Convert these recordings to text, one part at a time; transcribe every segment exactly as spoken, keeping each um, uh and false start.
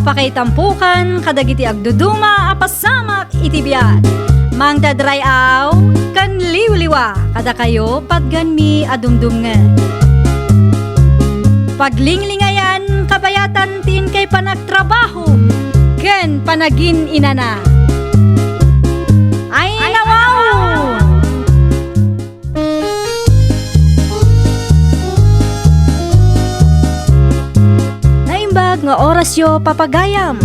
Pakaitampokan kadagiti agduduma a pasamak iti biag. Mangted ray-aw ken liwliwa kadakayo patganmi a dumdumngeg. Paglinglingayan kabayatan ti inkay panagtrabaho ken panagin-inana. Ay, nawaw! Naimbag nga orasyo, papagayam.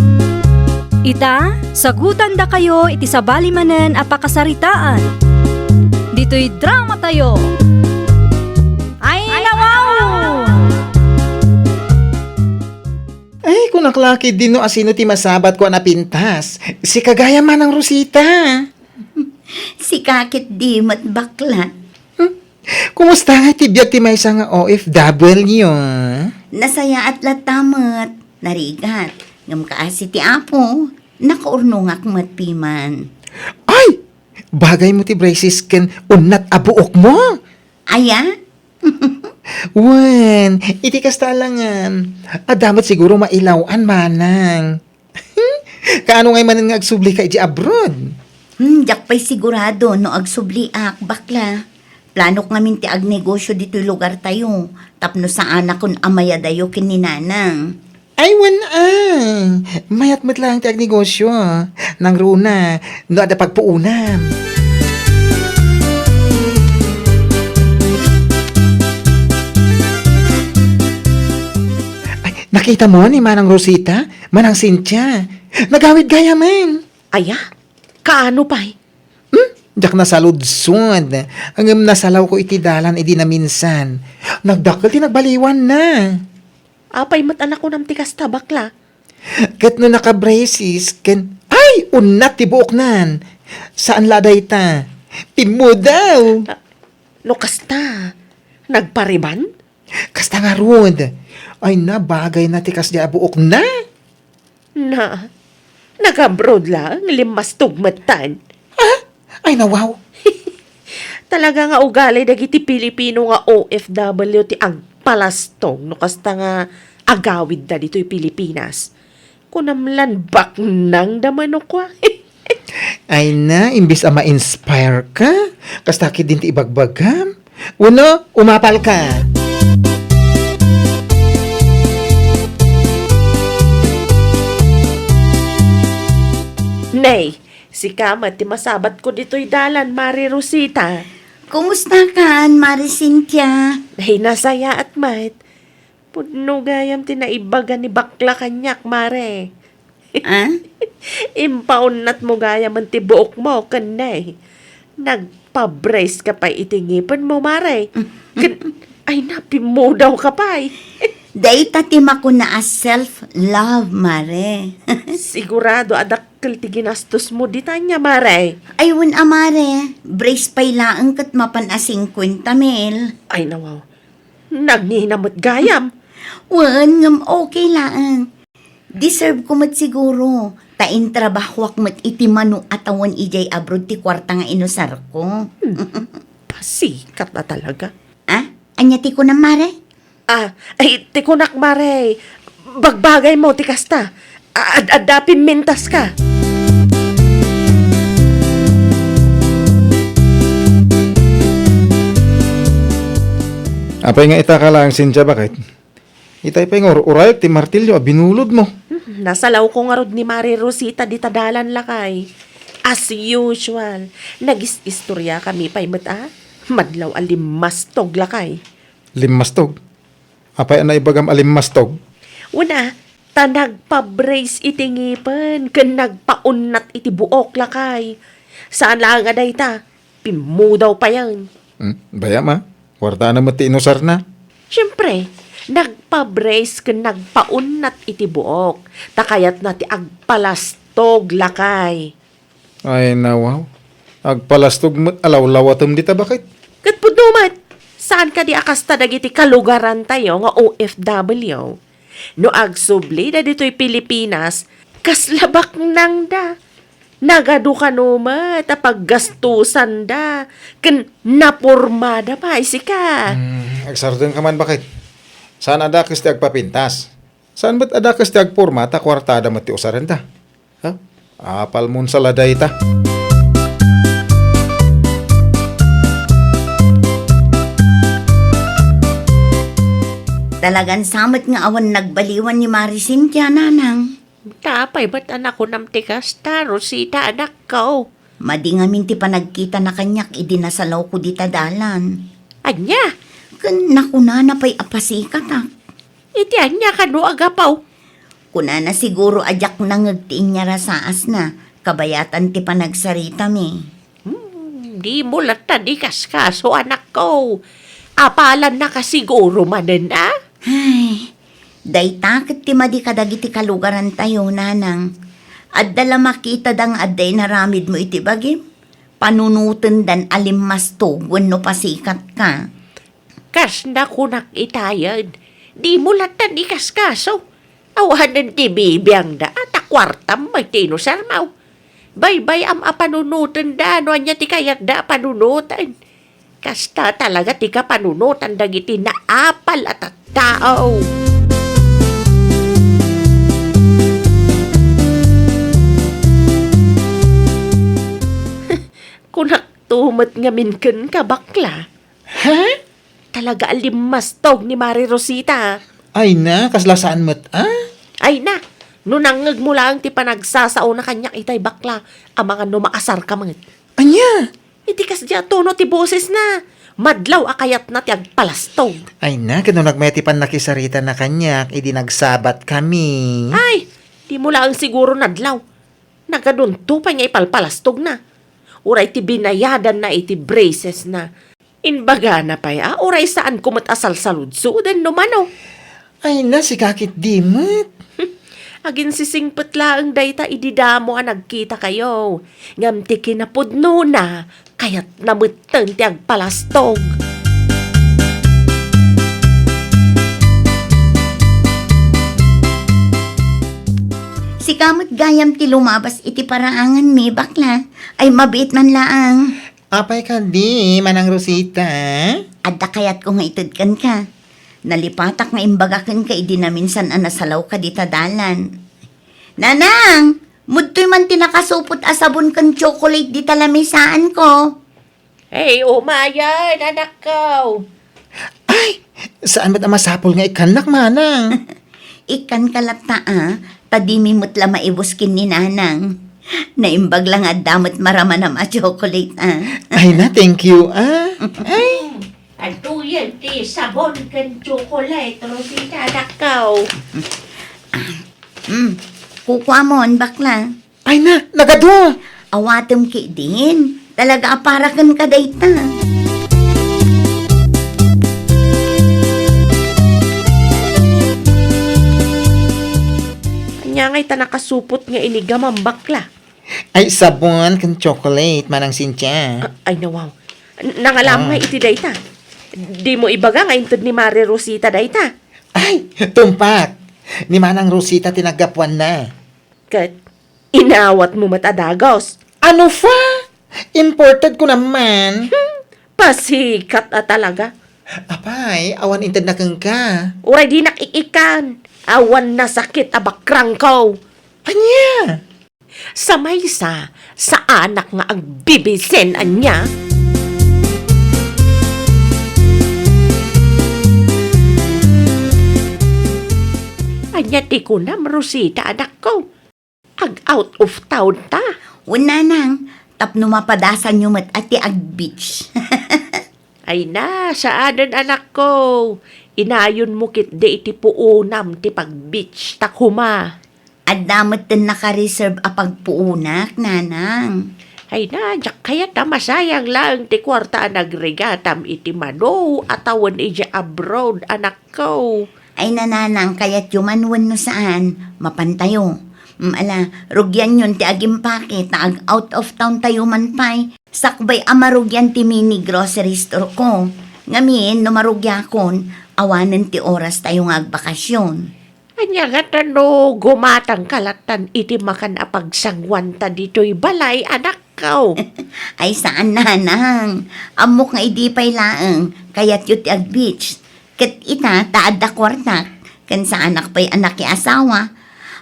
Ita, sagutandakayo iti sabali manen a pakasaritaan. Ditoy dramatayo. Ay, nawaw! Ay, kunak la ketdi no asino ti masabatko a napintas. Sika gayam, Manang Rosita. Sika ketdi met, bakla. Hmm? Kumusta nga ti biag ti maysa nga O F W? Nasayaat latta met, narigat. Ngem kaasi ti Apo, nakaurnongak met piman. Ay! Bagaymo ti braces ken unnat a buokmo? Aya? Wen, iti kasta a langan, adda met siguro mailaw-an, manang. Kaano ngay manen nga agsublika idiay abroad? Hmm, diak pay sigurado no agsubliak, bakla. Planok ngamin ti agnegosyo ditoy lugartayo, tapno saanakon a mayadayo ken ni nanang. Ay, wen a. Mayat met laeng ti agnegosyo. Nangruna, no adda pagpuonam. Ay, nakitamo ni Manang Rosita, Manang Cynthia? Nagawid gayamen. Aya? Kaano pay? Hmm? Diak nasaludsod. Ngem nasalawko iti dalan idi naminsan. Nagdakkel ti nagbaliwanna. Apay met a nakunam ti kasta, bakla? Ket no naka-braces ken, ay, unnat ti buoknan. Saan la dayta. Pimmudaw. Ah, no kasta, nagpariban? Kasta ngarud. Ay na, bagay na ti kasdiay a buokna. Na, nag-abroad laeng, limmastog metten. Ah? Ay, nawaw. Talaga nga ugali dagiti Pilipino nga O F W ti agpalastog no kasta nga agawidda ditoy Pilipinas. Kunam lan baknangda mano kua. Ay na, imbes a ma-inspire ka, kasta ketdin ti ibagbagam. Wenno, umapal ka. Nay, sika met ti masabatko ditoy dalan, Mare Rosita. Kumustakan, Mare Cynthia? Ay, nasayaat met. Pudno gayam ti naibaga ni bakla kaniak, Mare. Ah? Impaunnatmo gayamen ti buokmo, ken nay, nagpa-brace ka pay iti ngipenmo, Mare. Ken, ay na, pimmudaw ka pay. Dayta ti makuna a self-love, Mare. Sigurado a dakkel ti ginastosmo ditay ania, Mare. Ay, wen a, Mare. Brace pay laeng ket mapan a singkuenta mil. Ay, nawaw. Nagngina met gayam. Wen, ngem okay laeng. Deserve ko met siguro, ta intrabahoak met iti mano a tawen idiay abroad ti kuarta nga inusarko. Hmm. Pasikat a talaga. Ah? Ania ti kunam, Mare? Ah, ay, ti kunak, Mare. Bagbagaymo ti kasta. A-, ad-, adda pimmintas ka. Apay nga ita ka laeng, Cynthia, baket? Itay pay nga ur-urayek ti martilyo a binulodmo. Hmm, nasalawko ngarud ni Mare Rosita dita dalan, lakay. As usual, nagis-istoriakami pay met a madlaw a limmastog, lakay. Limmastog? Apay a naibagam a limmastog? Wen a, ta nagpa-brace iti ngipen ken nagpaunnat iti buok, lakay. Saan laeng a dayta, pimmudaw payen. Hmm, bayam a. Kuartana met ti inusarna. Siempre, nagpa-brace ken nagpaunnat iti buok, ta kayatna ti agpalastog, lakay. Ay, nawaw. Agpalastog met a lawlawatem dita, baket? Ket pudno met, saan kadi a kasta dagiti kalugarantayo nga O F W? No agsublida ditoy Pilipinas, kasla baknangda. Nagadu kano met a paggastusanda, ken napormada pay, sika. Hmm, agsardengka man, baket. Saan a dakes ti agpapintas? Saan met a dakes ti agporma ta kuartada met ti usarenda? Ha? Apalmon sa la dayta. Talagan sa met nga awan nagbaliwan ni Mari Cynthia, Nanang. Ta apay met a nakunam ti kasta, Rosita, anakko? Madi ngamin ti panagkitana kaniak idi nasalawko dita dalan. Ania? Ken nakunana pay a pasikatak. Iti ania kano a gapu? Kunana siguro a diak nangngeg ti inyarasaasna, kabayatan ti panagsaritami. Hmm, dimo latta di kaskaso, anakko. Apalannaka siguro manen, a? Ay, dayta ket ti madi kadagiti kalugarantayo, Nanang. Adda la makitada nga adda inaramidmo iti bagim? Panunotendan a limmastog wenno pasikatka. Kas nakunak itayen, dimo latta ikaskaso. Awanen ti bibiangda a ta kuartam met ti inusarmo. Baybay-am a panunotenda no ania ti kayatda a panunoten. Kasta talaga ti kapanunotan dagiti naapal a tattao. Kunakto met ngamin kenka, bakla. Ha? Talaga a limmastog ni Mari Rosita. Ay na, kasla saan met, a? Ay na, no nangngegmo laeng ti panagsasaona kaniak itay bakla, amangan no maasarka met. Ania? Iti kasdiay a tono ti bosesna, madlaw a kayatna ti agpalastog. Ay na, ket no nagmay ti pannakisaritana kaniak idi nagsabatkami. Ay, dimo laeng siguro nadlaw. Nagadunto pay nga ipalpalastogna. Uray ti binayadanna iti bracesna. Imbagana pay a uray saanko met a salsaludsoden no mano. Ay na, sika ketdi met. Aginsisingpet laeng dayta idi damo a nagkitakayo. Ngem ti kinapudnona, kayatna metten ti agpalastog. Sika met gayam ti lumabas iti paraanganmi, bakla. Ay, mabiit man laang. Apay kadi, Manang Rosita? Adda kayatko nga ited kenka. Nalipatak nga imbaga kenka idi naminsan a nasalawka dita dalan. Nanang, mudtoy man ti nakasupot a sabon ken tsokolate dita lamisaanko. Hey, umayen, anakko. Ay, saan met a masapul nga ikkannak, manang? Ikkanka latta, a, ta dimi met la maibus ken ni nanang. Naimbag la nga adda met maramanam a tsokolate, a. Ay na, thank you, a. Ay. Adtoyen ti sabon ken tsokolate, Rosita, anakko. Mm, kukuamon, bakla. Ay na, nagadu! Awatem ketdin. Talaga a para kenka dayta. Ania ngay ta nakasupot nga inigamam, bakla? Ay, sabon ken tsokolate, Manang Cynthia. A-, ay, nawaw. N-, nangalam Ah. nga iti dayta. Dimo ibaga nga inted ni Mari Rosita dayta. Ay, tumpak. Ni Manang Rosita ti naggapuanna. Ket inawatmo met a dagus. Ano fa? Imported ko naman. Hmm, pasikat a talaga. Apay, awan intedna kenka. Uray dinak ik-ikkan. Awan nasakit a bakrangko. Ania? Sa maysa, saanak nga agbibisen ania? Ania ti kunam, Rosita, anakko? Ag-out of town ta? Wen, nanang, tapno mapadasanyo met a ti ag-beach. Ay na, saanen, anakko. Inayonmo ketdi iti puonam ti pag-beach ta koma. Adda metten naka-reserve a pagpuonak, nanang. Ay na, diak kayat a masayang laeng ti kuarta a nagrigatam iti mano a tawen idiay abroad, anakko. Ay na, nanang, kayatyo man wenno saan, mapantayo. Mm, ala, rugianyon ti agimpake ta ag-out of town tayo man pay. Sakbay a marugian ti mini grocery store ko. Ngamin, no marugiakon, awanen ti oras tayo nga agbakasyon. Ania ngata no gumatangka lattan iti makan a pagsanguanta ditoy balay, anakko? Ay, saan, nanang. Ammok nga idi pay laeng, kayatyo ti ag-beach. Ket ita, ta adda kuartak, Ken saanak pay a nakiasawa,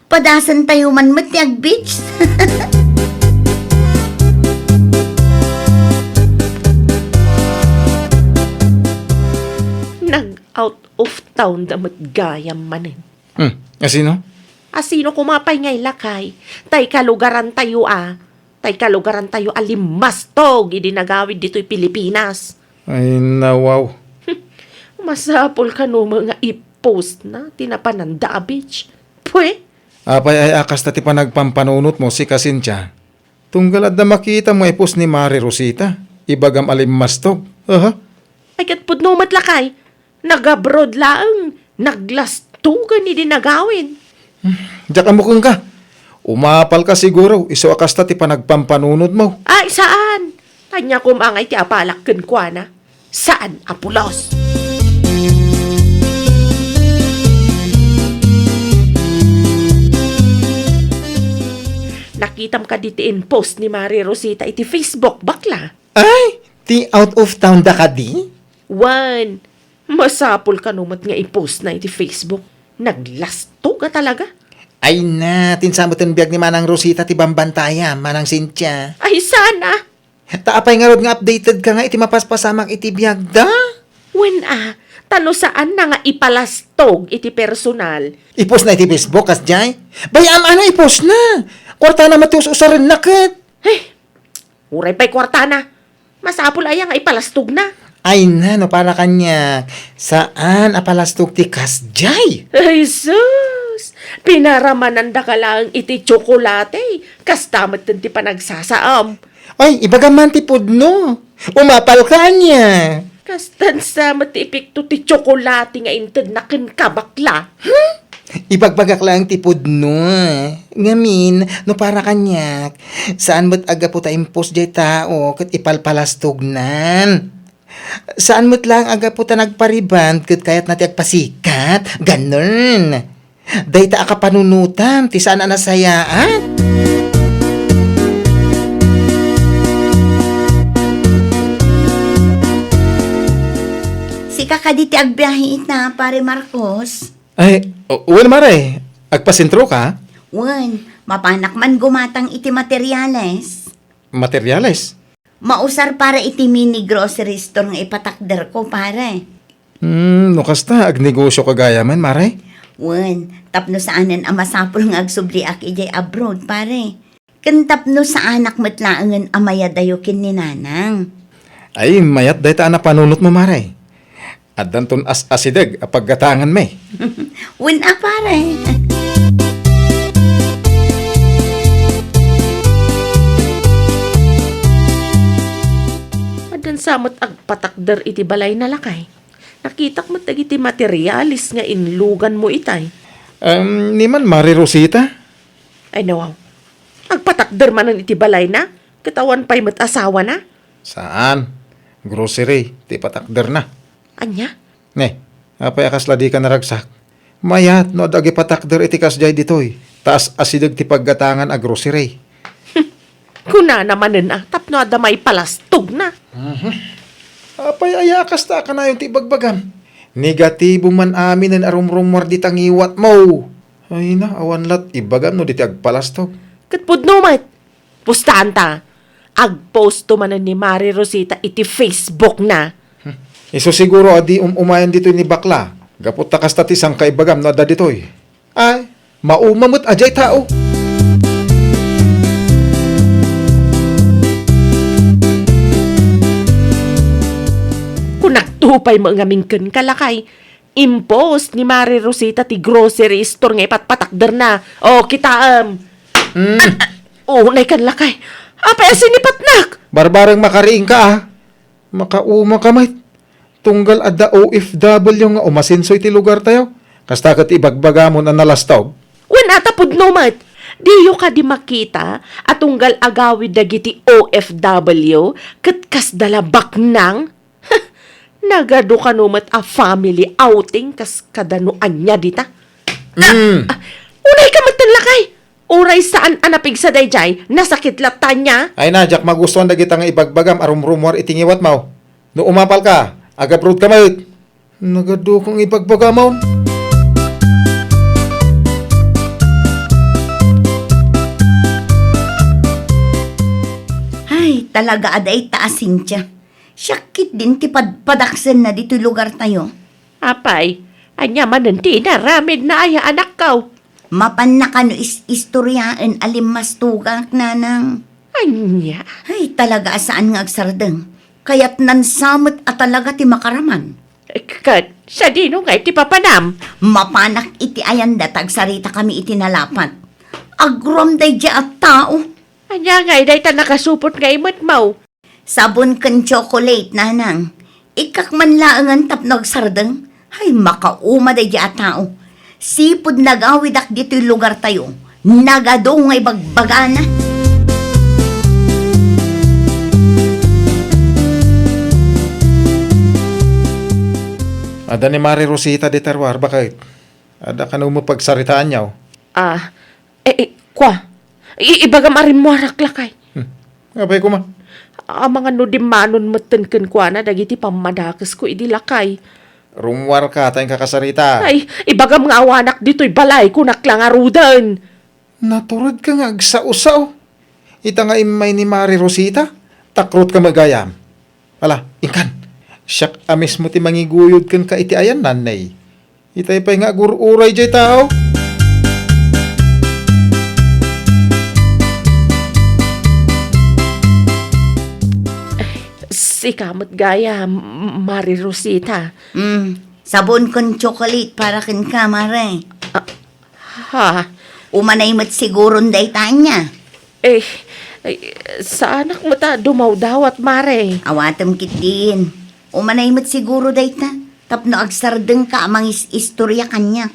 padasentayo man met ti ag-beach. Nag-out of town da met gayam manen. Hmm, asino? Asino koma pay nga ilakay? Tay kalugarantayo a. Tay kalugarantayo a limmastog idi nagawid ditoy Pilipinas. Ay, nawaw. Masapul kano met nga i-post na ti napananda a beach. Pwe? Apay ay a kasta ti panagpampanunotmo, sika Cynthia? Tunggal adda makitam nga i-post ni Mare Rosita, ibagam a limmastog. Aha. Ay, ket pudno met lakay. Nag-abroad laeng, naglastogan idi nagawid. Diak ammo kenka. Umapalka siguro, isu a kasta ti panagpampanunotmo. Ay, saan? Ania koma ngay ti apalak kenkuana. Saan a pulos? Nakitam kadi ti in-post ni Mare Rosita iti Facebook, bakla? Ay, ti out of town da kadi? Wen, masapul kano met nga i-post na iti Facebook. Naglastoga talaga. Ay na, ti insameten biag ni Manang Rosita ti bambantayam, Manang Cynthia. Ay, sana. Ta apay ngarud nga updated ka nga iti mapaspasamak iti biagda? Wen a, ta no saan na nga ipalastog iti personal. I-post na iti Facebook, kasjay? Bay-am a no i-post na. Kuartana met ti us-usarenna ket. Eh, uray pay kuartana. Masapul aya nga ipalastogna? Ay na, no para kaniak, saan a palastog ti kasjay? Ay, sus! Pinaramanandaka laeng iti tsokolate, kasta metten ti panagsasaam. Ay, ibagam man ti pudno. Umapalka ania? Kastan sa met ti epekto ti tsokolate nga intedna kenka, bakla. Hmm? Ibagbagak laeng ti pudno. Ngamin, no para kaniak, saan met a gapu ta impos jay tao ket ipalpalastognan. Saan met laeng a gapu ta nagpariband ket kayatna ti agpasikat. Ganun. Dayta a kapanunotam ti saan a nasayaat. Sika kadi ti agbiahe ita, Pare Marcos? Ay, o-, wen, Mare. Agpasentro ka? Wen, mapanak man gumatang iti materyales. Materyales? Mausar para iti mini grocery store nga ipatakderko, pare. Hmm, no kasta, agnegosyo ka gayamen, Mare? Wen, tapno saanen a masapul nga agsubliak idiay abroad, pare. Ken tapno saanak met laengen a mayadayo ken ni Nanang. Ay, mayat dayta a napanunotmo, Mare. Addanton as-asideg a paggatanganmi. Wen a, pare. Addan sa met agpatakder iti balayna, lakay. Nakitak met dagiti materialis nga inluganmo itay. Em, ni man Mare Rosita? Ay, nawaw. Agpatakder manen iti balayna? Ket awan pay met asawana? Saan. Grocery ti patakderna. Ania? Ne, apay a kasla dika naragsak? Mayat no adda agipatakder iti kasdiay ditoy, ta as-asideg ti paggatangan a grocery. Kunana manen a tapno adda maipalastogna. Mhm. Apay aya a kasta a kanayon ti ibagbagam? Negatibo man aminen a rumrumuar dita ngiwatmo. Ay na, awan lat ibagam no di ti agpalastog. Ket pudno met. Pustaanta, agposto manen ni Mare Rosita iti Facebook na. Hmm. Isu siguro a di um-umayan ditoy ni bakla. Gapu ta kasta ti sangkaibagam no adda ditoy. Ay, mauma met a diay tao. Kunakto pay met ngamin kenka, lakay. Impost ni Mare Rosita ti grocery store nga ipatpatakderna. O, kitaem. Mm. Ah, ah, unay kan lakay. Apay a sinipatnak? Barbareng makariingka, a. Makauma ka met. Tunggal adda O F W nga umasenso iti lugartayo. Kasta ket ibagbagamon a nalastog. Wen a ta pudno met. Diyo kadi makita a tunggal agawid dagiti O F W ket kasda la baknang? Nagadu kano met a family outing kas kada no ania dita? Mm. Ah, unay ka met ten lakay. Uray saan a napigsa daydiay, nasakit latta nia? Ay na, diak magustuan dagita nga ibagbagam a rumrumuar iti ngiwatmo. No umapal ka, agabroad ka met. Nagadu kang ibagbagam. Ay, talaga a dayta a Cynthia. Siak ketdin ti padpadaksenna ditoy lugartayo. Apay, ania manen ti inaramidna aya, anakko? Mapanna kano is-istoriaen a limmastugak, nanang. Ania? Ay, talaga a saan nga agsardeng. Kayatnan sa met a talaga ti makaraman. Ket sadino ngay ti papanam? Mapanak iti ayanda ta agsaritakami iti nalapat. Agroam daydiay a tao. Ania ngay dayta nakasupot nga imetmo? Sabon ken chocolate, nanang. Ikkak man laengen tapno agsardeng. Ay, makauma daydiay a tao. Sipud nagawidak ditoy lugartayo, nagadu nga ibagbagana. Adda ni Mari Rosita dita ruar, baket. Adda kano met pagsaritaanyo? Ah, eh, eh, kua. I-, ibagam a rimmuarak, lakay. Hmm. Apay koma? Amangan no dimmanon metten kenkuana dagiti pammadakesko idi lakay. Rummuarka ta inka kasarita. Ay, ibagam nga awanak ditoy balay, kunak la ngaruden. Naturedka nga agsao-sao. Ita nga immay ni Mari Rosita, takrotka met gayam. Ala, inkan. Siak a mismo ti mangiguyod kenka iti ayan, nanay. Itay pay nga agur-uray jay tao. Sika met gayam, Mari Rosita. Mm, sabon ken chocolate para kenka, Mare. Ah, Ha? Umanay met siguron dayta ania? Eh, ay, saanak met a dumawdawat, Mare. Awatem ketdin. Umanay met siguro dayta, tapno agsardengka a mangis-istoria kaniak.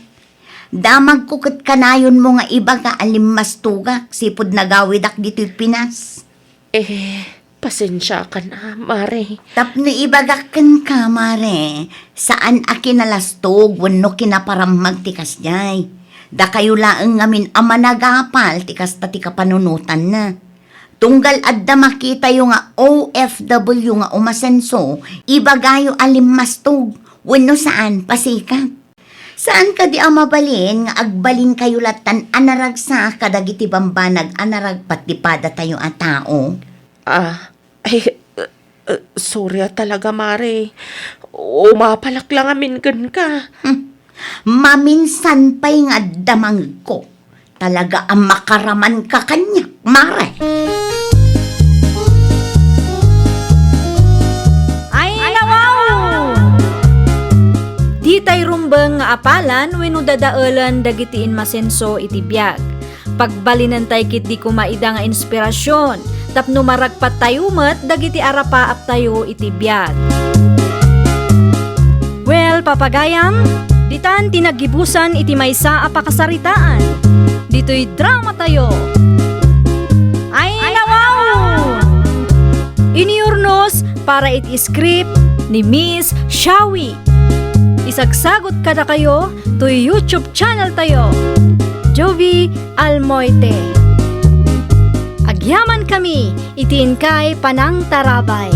Damagko ket kanayonmo nga ibaga a limmastugak sipud nagawidak ditoy Pinas. Eh, pasensiakan a, Mare. Tapno ibagak kenka, Mare, saan a kinalastog wenno kinaparammag ti kasdiay. Dakayo laeng ngamin a managapal ti kasta ti kapanunotanna. Tunggal adda makitayo nga O F W nga umasenso, ibagayo a limmastog, wenno saan, pasikat. Saan kadi a mabalin nga agbalinkayo lattan a naragsak kadagiti bambanag a naragpat ti padatayo a tao? Ah, ay, eh, eh, sorry a talaga, Mare. Umapalak la ngamin kenka. Hmm. Maminsan pay nga adda mangegko. Talaga a makaramanka kaniak, Mare. Ay, nawaw! Ditay rumbeng nga apalan wenno dadaelen dagiti inmasenso iti biag. Pagbalinentay ketdi koma ida nga inspirasion tapno maragpattayo met dagiti arapaaptayo iti biag. Well, papagayam, ditan ti naggibusan iti maysa a pakasaritaan. Ditoy dramatayo. Ay, nawaw! Inurnos para iti script ni Miss Shawi. Isagsagut kadakayo toy YouTube channel tayo, Jovi Almoite. Agyamankami iti inkay panangtarabay.